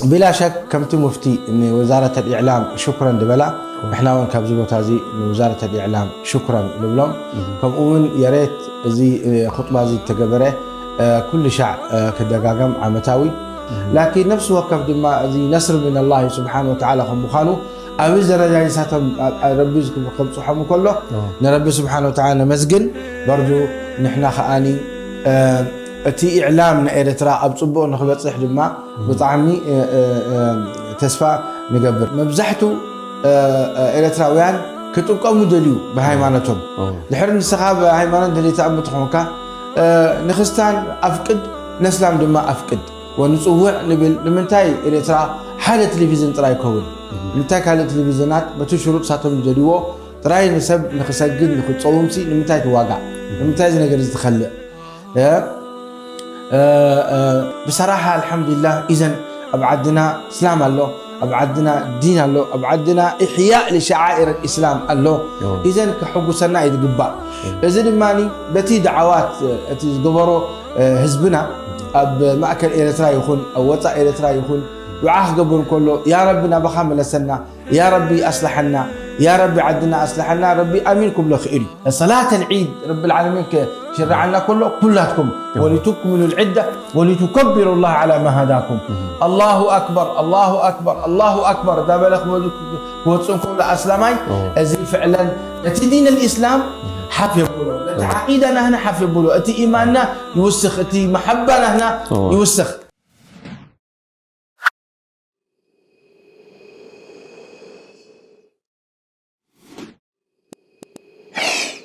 ብላ ሸክ ከምቲ ሙፍቲ ንወዛረት ኣልኢዕላም ሽኩረን ዝበላ፣ ንሕና እውን ካብዚ ቦታ እዚ ንወዛረት ኣልኢዕላም ሽኩረን ንብሎም። ከምኡ እውን የሬት እዚ ኹጥባ እዚ ዝተገበረ ኩሉ ሻዕ ክደጋገም ዓመታዊ። ላኪን ነፍሲ ወከፍ ድማ እዚ ነስር ምን ኣላህ ስብሓን ወተዓላ ከም ምዃኑ ኣብዚ ደረጃ ንሳቶም ረቢ ከብፅሖም እንከሎ ንረቢ ስብሓን ወተዓላ ነመስግን። በርዱ ንሕና ከዓኒ እቲ ኢዕላም ንኤርትራ ኣብ ፅቡቕ ንክበፅሕ ድማ ብጣዕሚ ተስፋ ንገብር። መብዛሕቱ ኤርትራውያን ክጥቀሙ ደልዩ ብሃይማኖቶም። ድሕሪ ንስኻ ብሃይማኖት ደልዩ ተኣምት ኾንካ ንክስታን ኣፍቅድ ነስላም ድማ ኣፍቅድ ወንፅውዕ ንብል። ንምንታይ ኤርትራ ሓደ ቴሌቪዝን ጥራይ ይከውን? ንምንታይ ካልእ ቴሌቪዝናት በቲ ሽሩጥ ሳቶም ዝደልይዎ ጥራይ ንሰብ ንክሰግድ ንክፀውምሲ ንምንታይ ትዋጋእ? ንምንታይ እዚ ነገር እዚ ትኸልእ? ብሰራሓ ኣልሓምዱሊላህ ኢዘን ኣብ ዓድና እስላም ኣሎ፣ ኣብ ዓድና ዲን ኣሎ፣ ኣብ ዓድና ኢሕያእ ልሸዓኢር ልእስላም ኣሎ። ኢዘን ከሐጉሰና እዩ ዝግባእ። እዚ ድማ በቲ ደዓዋት እቲ ዝገበሮ ህዝብና ኣብ ማእከል ኤርትራ ይኹን ኣብ ወፃእ ኤርትራ ይኹን ዱዓ ክገብር እንከሎ ያ ረቢ ናባኻ መለሰና፣ ያ ረቢ ኣስላሓና፣ ያ ረቢ ዓድና ኣስላሓና፣ ረቢ ኣሚን ክብሎ ክእል እዩ። ሰላት ልዒድ ረቢ ልዓለሚን ክሽርዓልና ከሎ ኩላትኩም ወሊቱክምሉ ልዕዳ ወሊቱከቢሩ ላህ ዓላ ማ ሃዳኩም። ኣላሁ ኣክበር ኣላሁ ኣክበር ኣላሁ ኣክበር እንዳበለ ክወፁ እንከሎ ኣስላማይ እዚ ፍዕለን ነቲ ዲን ልእስላም ሓፍ የብሎ፣ ነቲ ዓቂዳ ናህና ሓፍ የብሎ፣ እቲ ኢማንና ይውስኽ፣ እቲ መሓባ ናህና ይውስኽ።